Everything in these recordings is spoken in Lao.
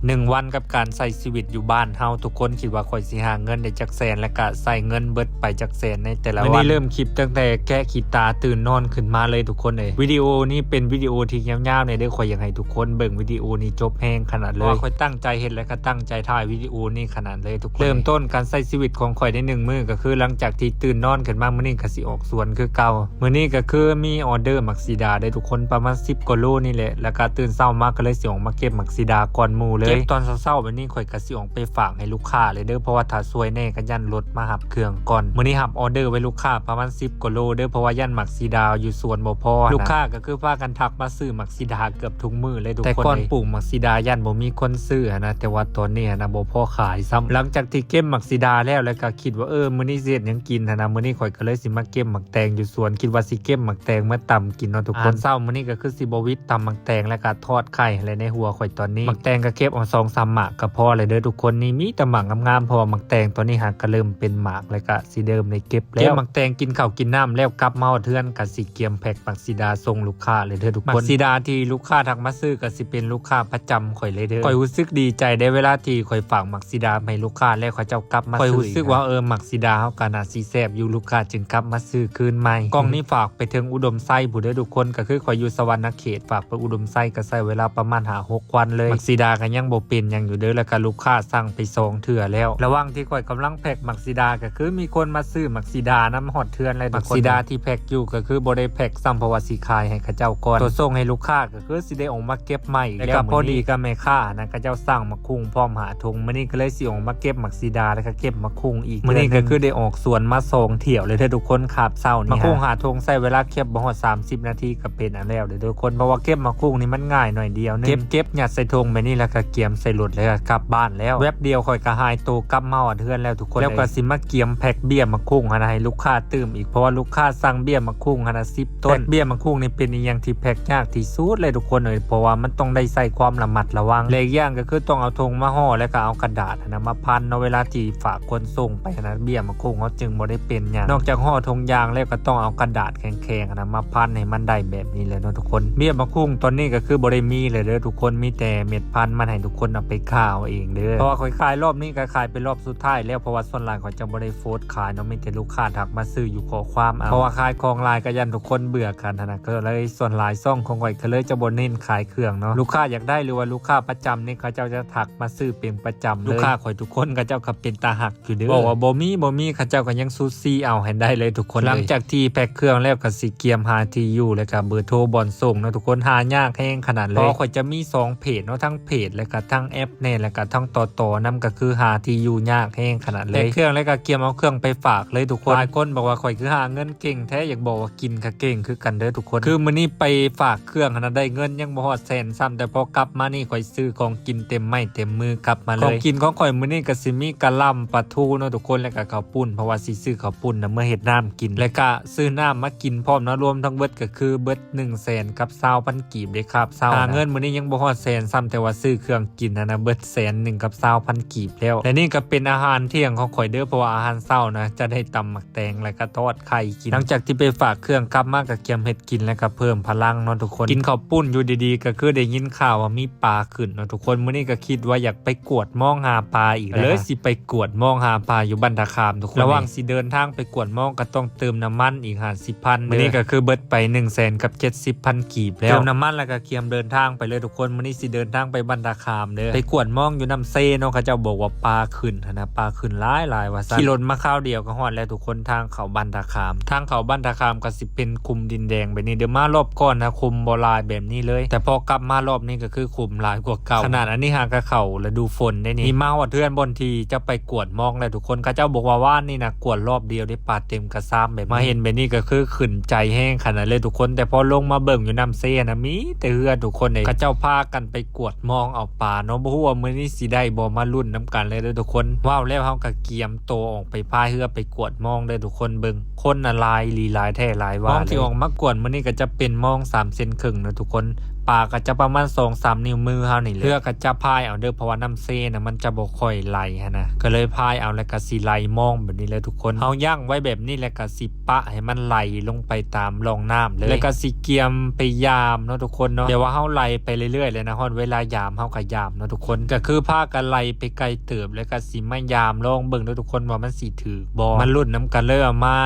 ໜຶ່ງວັນກັບການໃຊ້ຊີວິດຢູ່ບ້ານເຮົາ. ທຸກຄົນຄິດວ່າຂ້ອຍຊິຫາເງິນໄດ້ຈັກແສນ ແລະກະໃຊ້ເງິນເບິດໄປຈັກແສນໃນແຕ່ລະວັນ. ມື້ນີ້ເລີ່ມຄລິບຕັ້ງແຕ່ແກະຂີ້ຕາຕື່ນນອນຂຶ້ນມາເລີຍທຸກຄົນເອີຍ. ວິດີໂອນີ້ເປັນວິດີໂອທີ່ຍາວໆແດ່ເດີ້, ຂ້ອຍຢາກໃຫ້ທຸກຄົນເບິ່ງວິດີໂອນີ້ຈົບແຮງຂະໜາດເລີຍ. ເພາະວ່າຂ້ອຍຕັ້ງໃຈເຮັດ ແລະກະຕັ້ງໃຈຖ່າຍວິດີໂອນີ້ຂະໜາດເລີຍທຸກຄົນເອີຍ. ເລີ່ມຕົ້ນການໃຊ້ຊີວິດຂອງຂ້ອຍໃນໜຶ່ງມື້ ກະຄືຫຼັງຈາກທີ່ຕື່ນນອນຂຶ້ນມາ ມື້ນີ້ກະຊິອອກສວນຄືເກົ່າ. ມື້ນີ້ກະຄືມີອໍເດີໝາກສີດາເດີ້ທຸກຄົນ ປະມານສິບກວ່າໂລນີ້ແຫຼະ ແລ້ວກະຕື່ນເຊົ້າມາກະເລີຍຊິອອກມາເກັບໝາກສີດາກ່ອນໝູ່ເລີຍ. ເກັບຕອນເຊົ້າໆແບບນີ້ ຂ້ອຍກະຊິອອກໄປຝາກໃຫ້ລູກຄ້າເລີຍເດີ້ ເພາະວ່າຖ້າສວຍແດ່ກະຢ້ານລົດມາຮັບເຄື່ອງກ່ອນ. ມື້ນີ້ຮັບອໍເດີໄວ້ລູກຄ້າປະມານສິບກວ່າໂລເດີ້ ເພາະວ່າຢ້ານໝາກສີດາຢູ່ສວນບໍ່ພໍ. ລູກຄ້າກະຄືພາກັນທັກມາຊື້ໝາກສີດາເກືອບທຸກມື້ເລີຍທຸກຄົນເອີຍ. ແຕ່ກ່ອນປູກໝາກສີດາຢ້ານບໍ່ມີຄົນຊື້ຫັ້ນນະ ແຕ່ວ່າຕອນນີ້ຫັ້ນນະບໍ່ພໍຂາຍຊ້ຳ. ຫຼັງຈາກທີ່ເກັບໝາກສີດາແລ້ວ ແລ້ວກະຄິດວ່າ ເອີ ມື້ນີ້ຊິເຮັດຫຍັງກິນຫັ້ນນະ ມື້ນີ້ຂ້ອຍກະເລີຍຊິມາເກັບໝາກ ແຕງຢູ່ສວນ ຄິດວ່າຊິເກັບໝາກແຕງມາຕຳກິນເນາະທຸກຄົນ. ອາຫານເຊົ້າມື້ນີ້ກະຄືຊິບໍ່ຫວິດຕຳໝາກແຕງ ແລະກະທອດໄຂ່ແຫຼະໃນຫົວຂ້ອຍຕອນນີ້. ໝາກແຕງກະເກັບເອົາສອງສາມໝາກກະພໍແລ້ວເດີ້ທຸກຄົນ. ນີ້ມີແຕ່ໝາກງາມໆ ເພາະວ່າໝາກແຕງຕອນນີ້ຫາກະເລີ່ມເປັນໝາກ ແລະກະຊິເລີ່ມໄດ້ເກັບແລ້ວ. ເກັບໝາກແຕງກິນເຂົ້າກິນນ້ຳແລ້ວ ກັບມາຮອດເຮືອນກະຊິກຽມແພັກໝາກສີດາສົ່ງລູກຄ້າເລີຍເດີ້ທຸກຄົນ. ໝາກສີດາທີ່ລູກຄ້າທັກມາຊື້ກະຊິເປັນລູກຄ້າປະຈຳຂ້ອຍເລີຍເດີ້. ຂ້ອຍຮູ້ສຶກດີໃຈເດ້ ເວລາທີ່ຂ້ອຍຝາກໝາກສີດາໃຫ້ລູກຄ້າແລ້ວ ເຂົາເຈົ້າກັບມາຊື້ອີກ. ຂ້ອຍຮູ້ສຶກວ່າ ເອີ ໝາກສີດາເຮົາກະໜ້າຊິ ແຊບຢູ່ ລູກຄ້າຈຶ່ງກັບມາຊື້ຄືນໃໝ່. ກ່ອງນີ້ຝາກໄປເຖິງອຸດົມໄຊພຸ້ນເດີ້ທຸກຄົນ ກະຄືຂ້ອຍຢູ່ສະຫວັນນະເຂດ ຝາກໄປອຸດົມໄຊກະໃຊ້ເວລາປະມານຫ້າຫົກວັນເລີຍ. ໝາກສີດາກະຍັງບໍ່ເປັນຫຍັງຢູ່ເດີ້ ແລ້ວກະລູກຄ້າສັ່ງໄປສອງເທື່ອແລ້ວ. ລະຫວ່າງທີ່ຂ້ອຍກຳລັງແພັກໝາກສີດາ ກະຄືມີຄົນມາຊື້ໝາກສີດານຳຮອດເຮືອນແລ້ວທຸກຄົນ. ໝາກສີດາທີ່ແພັກຢູ່ກະຄືບໍ່ໄດ້ແພັກຊ້ຳ ເພາະວ່າຊິຂາຍໃຫ້ເຂົາເຈົ້າກ່ອນ. ໂຕສົ່ງໃຫ້ລູກຄ້າ ກະຄືຊິໄດ້ອອກມາເກັບໃໝ່ອີກແລ້ວ. ແລ້ວກະພໍດີກະແມ່ຄ້າຫັ້ນນະ ເຂົາເຈົ້າສັ່ງໝາກຄຸ່ງພ້ອມຫ້າຖົງ ມື້ນີ້ກະເລີຍຊິອອກມາເກັບໝາກສີດາ ແລ້ວກະເກັບໝາກຄຸ່ງອີກ. ມື້ນີ້ກະຄືໄດ້ອອກສວນມາສອງຖ້ຽວເລີຍເດີ້ທຸກຄົນ ຄາບເຊົ້ານີ້. ໝາກຄຸ່ງຫ້າຖົງໃຊ້ເວລາເກັບບໍ່ຮອດສາມສິບນາທີກະເປັນອັນແລ້ວເດີ້ທຸກຄົນ ເພາະວ່າເກັບໝາກຄຸ່ງນີ້ມັນງ່າຍໜ້ອຍດຽວໜຶ່ງ. ເກັບ ເກັບຍັດໃສ່ຖົງແບບນີ້ ແລ້ວກະກຽມໃສ່ລົດ ແລ້ວກະກັບບ້ານແລ້ວ. ແວັບດຽວຂ້ອຍກະຫາຍໂຕກັບມາຮອດເຮືອນແລ້ວທຸກຄົນເອີຍ. ແລ້ວກະຊິມາກຽມແພັກເບ້ຍໝາກຄຸ່ງຫັ້ນໃຫ້ລູກຄ້າຕື່ມອີກ ເພາະວ່າລູກຄ້າສັ່ງເບ້ຍໝາກຄຸ່ງຫັ້ນສິບ ຕົ້ນ. ແພັກເບ້ຍໝາກຄຸ່ງນີ້ເປັນອີ່ຫຍັງທີ່ແພັກຍາກທີ່ສຸດເລີຍທຸກຄົນເອີຍ ເພາະວ່າມັນຕ້ອງໄດ້ໃຊ້ຄວາມລະມັດລະວັງ ແລະ ອີກຢ່າງກະຄືຕ້ອງເອົາຖົງມາຫໍ່ ແລ້ວກະເອົາກະດາດຫັ້ນນະມາພັນເນາະ ເວລາທີ່ຝາກຄົນສົ່ງໄປຫັ້ນນະ. ເບ້ຍໝາກຄຸ່ງເຮົາຈຶ່ງບໍ່ໄດ້ເປັນຫຍັງ ນອກຈາກຫໍ່ຖົງຢາງແລ້ວ ກະຕ້ອງເອົາກະດາດແຂງໆຫັ້ນນະມາພັນໃຫ້ມັນໄດ້ແບບນີ້ແຫຼະເນາະທຸກຄົນ. ເບ້ຍໝາກຄຸ່ງຕອນນີ້ກະຄືບໍ່ໄດ້ມີແລ້ວເດີ້ທຸກຄົນ ມີແຕ່ເມັດພັນມັນໃຫ້ທຸກຄົນເອົາໄປຂ້າເອົາເອງເດີ້ ເພາະວ່າຂ້ອຍຂາຍລອບນີ້ກະຂາຍເປັນລອບສຸດທ້າຍແລ້ວ ເພາະວ່າສ່ວນຫຼາຍຂ້ອຍຈະບໍ່ໄດ້ໂພສຂາຍເນາະ ມີແຕ່ລູກຄ້າທັກມາຊື້ຢູ່ຂໍ້ຄວາມເອົາ ເພາະວ່າຂາຍຂອງຫຼາຍກະຢ້ານທຸກຄົນເບື່ອກັນຫັ້ນນະ ກະເລີຍສ່ວນຫຼາຍຊ່ອງຂອງຂ້ອຍກະເລີຍຈະບໍ່ເນັ້ນຂາຍເຄື່ອງເນາະ. ລູກຄ້າຢາກໄດ້ ຫຼືວ່າລູກຄ້າປະຈຳນີ້ ເຂົາເຈົ້າຈະທັກມາຊື້ເປັນປະຈຳເລີຍ. ລູກຄ້າຂ້ອຍທຸກຄົນເຂົາເຈົ້າກະເປັນຕາຮັກຢູ່ເດີ້ ບອກວ່າບໍ່ມີ ບໍ່ມີ ເຂົາເຈົ້າກະຍັງຊູຊີເອົາໃຫ້ໄດ້ເລີຍທຸກຄົນເອີຍ. ຫຼັງຈາກທີ່ແພັກເຄື່ອງແລ້ວກະຊິກຽມຫາທີ່ຢູ່ ແລະກະເບີໂທບ່ອນສົ່ງເນາະທຸກຄົນ ຫາຍາກແຮງຂະໜາດເລີຍ ເພາະວ່າຂ້ອຍຈະມີສອງເພຈເນາະ ທັງເພຈ ແລະກະທັງແອັບ ແນ່ ແລ້ວກະທັງຕໍ່ໆນຳ ກະຄືຫາທີ່ຢູ່ຍາກແຮງຂະໜາດເລີຍ. ແພັກເຄື່ອງແລ້ວກະກຽມເອົາເຄື່ອງໄປຝາກເລີຍທຸກຄົນ. ຫຼາຍຄົນບອກວ່າຂ້ອຍຄືຫາເງິນເກັ່ງແທ້ ຢາກບອກວ່າກິນກະເກັ່ງຄືກັນເດີ້ທຸກຄົນ. ຄືມື້ນີ້ໄປຝາກເຄື່ອງຫັ້ນນະ ໄດ້ເງິນຍັງບໍ່ຮອດແສນຊ້ຳ ແຕ່ພໍກັບມານີ້ຂ້ອຍຊື້ຂອງກິນເຕັມໄມ້ເຕັມມືກັບມາເລີຍ. ຂອງກິນຂອງຂ້ອຍມື້ນີ້ກະຊິມີກະລ່ຳ ປາທູເນາະທຸກຄົນ ແລ້ວກະເຂົ້າປຸ້ນ ເພາະວ່າຊິຊື້ເຂົ້າປຸ້ນນະເມືອເຮັດນ້ຳກິນ ແລ້ວກະຊື້ນ້ຳມາກິນພ້ອມເນາະ. ລວມທັງເບິດກະຄືເບິດໜຶ່ງແສນກັບຊາວພັນກີບເດ້ ຄາບເຊົ້າ. ຫາເງິນມື້ນີ້ຍັງບໍ່ຮອດແສນຊ້ຳ ແຕ່ວ່າຊື້ເຄື່ອງ ກິນຫັ້ນນະເບິດແສນໜຶ່ງກັບຊາວພັນກີບແລ້ວ. ແລະນີ້ກະເປັນອາຫານທ່ຽງຂອງຂ້ອຍເດີ້ ເພາະວ່າອາຫານເຊົ້ານະຈະໄດ້ຕຳໝາກແຕງ ແລະກະທອດໄຂ່ກິນ. ຫຼັງຈາກທີ່ໄປຝາກເຄື່ອງກັບມາກະກຽມເຮັດກິນ ແລະກະເພີ່ມພະລັງເນາະທຸກຄົນ. ກິນເຂົ້າປຸ້ນຢູ່ດີໆ ກະຄືໄດ້ຍິນຂ່າວວ່າມີປາຂຶ້ນເນາະທຸກຄົນ. ມື້ນີ້ກະຄິດວ່າຢາກໄປກວດມອງຫາປາອີກ ກະເລີຍຊິໄປກວດມອງຫາປາຢູ່ບ້ານທ່າຂາມທຸກຄົນ. ລະຫວ່າງຊິເດີນທາງໄປກວດມອງກະຕ້ອງເຕີມນ້ຳມັນອີກຫ້າສິບພັນ. ມື້ນີ້ກະຄືເບິດໄປໜຶ່ງແສນກັບເຈັດສິບພັນກີບແລ້ວ. ເຕີມນ້ຳມັນແລ້ວກະກຽມເດີນທາງໄປເລີຍທຸກຄົນ. ມື້ນີ້ຊິເດີນທາງໄປບ້ານທ່າ ຂາມເດີ້ ໄປກວດມອງຢູ່ນ້ຳເຊເນາະ. ເຂົາເຈົ້າບອກວ່າປາຂຶ້ນຫັ້ນນະ ປາຂຶ້ນຫຼາຍໆວ່າຊັ້ນ. ຂີ່ລົດມາຄາວດຽວກະຮອດແລ້ວທຸກຄົນ ທາງເຂົ້າບ້ານທ່າຂາມ. ທາງເຂົ້າບ້ານທ່າຂາມກະຊິເປັນຂຸມດິນແດງແບບນີ້ເດີ້. ມາລອບກ່ອນນະຂຸມບໍ່ຫຼາຍແບບນີ້ເລີຍ ແຕ່ພໍກັບມາລອບນີ້ກະຄືຂຸມຫຼາຍກວ່າເກົ່າ. ຂະໜາດອັນນີ້ຫາກະເຂົ້າລະດູຝົນໄດ໋ນີ້. ນີ້ມາຮອດເຮືອນບ່ອນທີ່ຈະໄປກວດມອງແລ້ວທຸກຄົນ. ເຂົາເຈົ້າບອກວ່າວານນີ້ນະກວດລອບດຽວໄດ້ປາເຕັມກະຊາມແບບນີ້. ມາເຫັນແບບນີ້ກະຄືຂຶ້ນໃຈແຮງຂະໜາດເລີຍທຸກຄົນ. ແຕ່ພໍລົງມາເບິ່ງຢູ່ນ້ຳເຊຫັ້ນນະ ມີແຕ່ເຮືອທຸກຄົນເອີຍ. ເຂົາເຈົ້າພາກັນໄປກວດ ມອງເອົາປາເນາະ. ບໍ່ຮູ້ວ່າມື້ນີ້ຊິໄດ້ບໍ່ ມາລຸ້ນນຳກັນເລີຍເດີ້ທຸກຄົນ. ເວົ້າແລ້ວເຮົາກະກຽມໂຕອອກໄປພາຍເຮືອໄປກວດມອງເດີ້ທຸກຄົນ. ເບິ່ງຄົນນະຫຼາຍອີ່ຫຼີ ຫຼາຍແທ້ຫຼາຍວ່າ. ມອງທີ່ອອກມາກວດມື້ນີ້ກະຈະເປັນມອງສາມເຊັນເຄິ່ງເນາະທຸກຄົນ. ປາກໍຈະປະມານສອງສາມນິ້ວມືເຮົານີ້ແຫຼະ ເຮືອກໍຈະພາຍເອົາເດີ ເພາະວ່ານ້ຳເຊນະ ມັນຈະບໍ່ຄ່ອຍໄຫຼຫັ້ນນະ ກໍເລີຍພາຍເອົາ ແລ້ວກໍຊິໄຫຼມອງແບບນີ້ແຫຼະທຸກຄົນ. ເຮົາຢັ້ງໄວ້ແບບນີ້ ແລ້ວກໍຊິປະໃຫ້ມັນໄຫຼລົງໄປຕາມຮ່ອງນ້ຳເລີຍ ແລ້ວກໍຊິກຽມໄປຢາມເນາະທຸກຄົນເນາະ. ແຕ່ວ່າເຮົາໄຫຼໄປເລື້ອຍໆເລີຍນະ ຮອດເວລາຢາມເຮົາກໍຢາມເນາະທຸກຄົນ. ກໍຄືພາກັນໄຫຼໄປໄກເຕີບ ແລ້ວກໍຊິມາຢາມລອງເບິ່ງເດີທຸກຄົນ ວ່າມັນຊິຖືກບໍ່. ມາລຸ້ນນຳກັນເລີຍວ່າ ມາ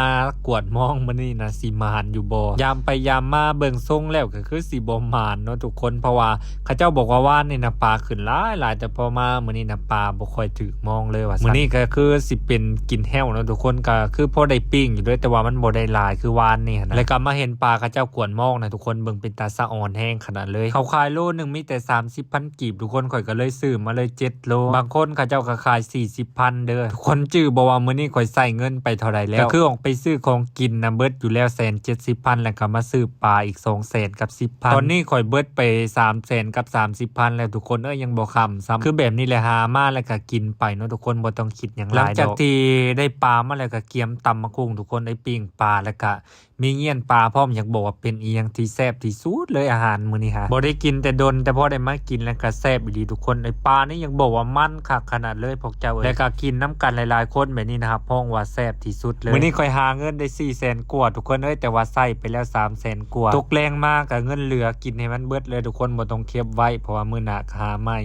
ກວດມອງມື້ນີ້ນະ ຊິໝານຢູ່ບໍ່. ຢາມໄປຢາມມາ ເບິ່ງຊົງແລ້ວກໍຄືຊິບໍ່ໝານເນາະທຸກຄົນ ເພາະວ່າເຂົາເຈົ້າບອກວ່າວານນີ້ນະປາຂຶ້ນຫຼາຍໆ ແຕ່ພໍມາມື້ນີ້ນະປາບໍ່ຄ່ອຍຖືກມອງເລີຍວ່າຊັ້ນ. ມື້ນີ້ກໍຄືຊິເປັນກິນແຫ້ວເນາະທຸກຄົນ ກໍຄືພໍໄດ້ປີ້ງຢູ່ເດີ ແຕ່ວ່າມັນບໍ່ໄດ້ຫຼາຍຄືວານນີ້ຫັ້ນນະ. ແລ້ວກໍມາເຫັນປາເຂົາເຈົ້າກວດມອງນະທຸກຄົນ ເບິ່ງເປັນຕາສະອອນແຮງຂະໜາດເລີຍ. ເຂົາຂາຍໂລໜຶ່ງມີແຕ່ສາມສິບພັນກີບທຸກຄົນ ຂ້ອຍກໍເລີຍຊື້ມາເລີຍເຈັດໂລ. ບາງຄົນເຂົາເຈົ້າກໍຂາຍສີ່ສິບພັນເດີ. ທຸກຄົນຈື່ບໍ່ວ່າມື້ນີ້ຂ້ອຍໃຊ້ເງິນໄປເທົ່າໃດແລ້ວ? ກໍຄືອອກໄປຊື້ຂອງກິນນະ ເບິດຢູ່ແລ້ວແສນເຈັດສິບພັນ ແລ້ວກໍມາຊື້ປາອີກສອງແສນກັບສິບພັນ. ຕອນນີ້ຂ້ອຍເບິດໄປສາມແສນກັບສາມສິບພັນແລ້ວທຸກຄົນເອີຍ ຍັງບໍ່ຄ່ຳຊ້ຳ. ຄືແບບນີ້ແຫຼະ ຫາມາແລ້ວກໍກິນໄປເນາະທຸກຄົນ ບໍ່ຕ້ອງຄິດຫຍັງຫຼາຍດອກ. ຫຼັງຈາກທີ່ໄດ້ປາມາແລ້ວກໍກຽມຕຳບັກຫຸ່ງທຸກຄົນເອີຍ ປີ້ງປາ ແລ້ວກໍມີງ່ຽນປາພ້ອມ. ຢາກບອກວ່າເປັນອີ່ຫຍັງທີ່ແຊບທີ່ສຸດເລີຍອາຫານມື້ນີ້ຫາ ບໍ່ໄດ້ກິນແຕ່ດົນ ແຕ່ພໍໄດ້ມາກິນແລ້ວກໍແຊບອີ່ຫຼີທຸກຄົນເອີຍ. ປານີ້ຢາກບອກວ່າມັນຄັກຂະໜາດເລີຍພວກເຈົ້າເອີຍ. ແລ້ວກໍກິນນຳກັນຫຼາຍໆຄົນແບບນີ້ນະ ຮັບຮອງວ່າແຊບທີ່ສຸດເລີຍ. ມື້ນີ້ຂ້ອຍຫາເງິນໄດ້ສີ່ແສນກວ່າທຸກຄົນເອີຍ ແຕ່ວ່າໃຊ້ໄປແລ້ວສາມແສນກວ່າ. ຕົກແລງມາກໍເງິນເຫຼືອ ກິນໃຫ້ມັນເບິດເລີຍທຸກຄົນ ບໍ່ຕ້ອງເກັບໄວ້ ເພາະວ່າມື້ໜ້າຫາໃໝ່.